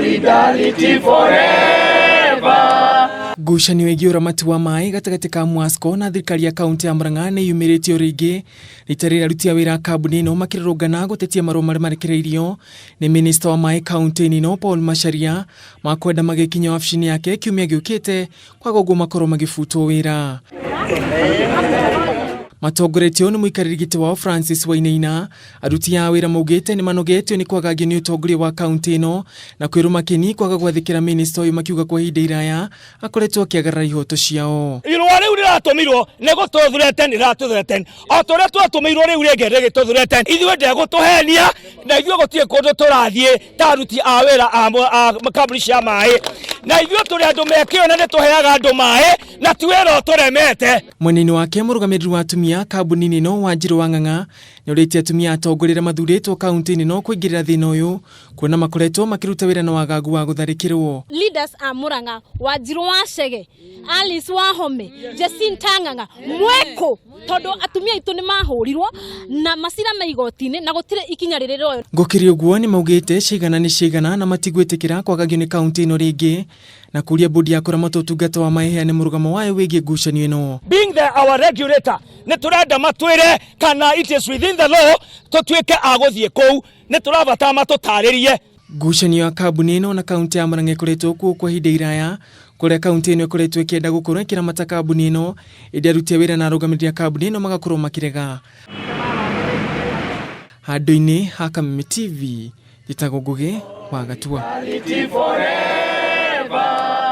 Solidarity forever. Ngucanio ĩgiĩ ũramati wa maĩ gatagatĩ ka Mwasco na thirikari ya kaunti ya Murang'a nĩ yumĩrĩtio rĩngĩ rita rĩrĩ aruti a wĩra a kambuni ĩno makĩrũrũngana gũtetia marũa marĩa marekereirio nĩ minista wa maĩ kaunti-inĩ ĩno Paul Macharia ma kwenda magĩkinya wabici-inĩ yake kiumia gĩũkĩte kwaga ũguo makorwo magĩbutwo wĩra. Matongoretio nĩ mũikarĩri gĩtĩ wao Francis Wainaina, aruti a wĩra maugĩte nĩ manogetio nĩ kwagagio nĩ ũtongoria wa kaunti ĩno na kwĩrũma kĩni kwaga gwathĩkĩra minista ũyũ makiuga kwa ihinda iraya akoretwo akĩagarara ihoto ciao. Irũa rĩu rĩratũmirwo nĩ gũtũthureten rĩratũthureten o ta ũrĩa twatũmĩirwo rĩu rĩngĩ rĩgĩtũthureten. Ithuĩ ndegũtũhenia na ithuĩ gũtirĩ kũndũ tũrathiĩ ta aruti a wĩra a kambuni cia maĩ, na ithuĩ tũrĩ andũ me kĩo na nĩ tũheaga andũ maĩ na ti wĩra ũtũremete. Mwena-inĩ wake mũrũgamĩrĩri wa atumia kambuni-inĩ ĩno Wanjirũ wa Ng'ang'a nĩorĩtie atumia atongoria arĩa mathurĩtwo kaunti-inĩ ĩno kũingĩrĩra thĩna ũyũ kuona makoretwo makĩruta wĩra na wagagu wa gũtharĩkĩrwo. Leaders a Murang'a, Wanjirũ wa Chege, Alice Wahome, Jacinta Ng'ang'a, mwekũ tondũ atumia aitũ nĩ mahũrirwo na macira me igoti-inĩ na gũtirĩ ikinya rĩrĩ rĩoywo. Gũkĩrĩ ũguo nĩ maugĩte cigana nĩ cigana na matigwĩtĩkĩra kwagagio nĩ kaunti ĩno rĩngĩ na kũria bodi ya kũramata ũtungata wa maĩ ĩheane mũrũgamo wayo wĩgiĩ ngucanio ĩno. Being the our regulator, nĩ tũrenda matwĩre kana it is within the law tũtuĩke a gũthiĩ kũu, nĩ tũrabatara matũtarĩrie. Ngucanio ya kambuni ĩno na kaunti ya Murang'a ĩkoretwo kuo kwa ihinda iraya kũrĩa kaunti ĩno ĩkoretwo ĩkĩenda gũkorwo ĩkĩramata kambuni ĩno ĩndĩ aruti a wĩra na arũgamĩrĩri a kambuni ĩno magakorwo makĩrega. Handũ-inĩ ha Kameme TV, njĩtagwo Ngũgĩ wa Gatua. Solidarity forever.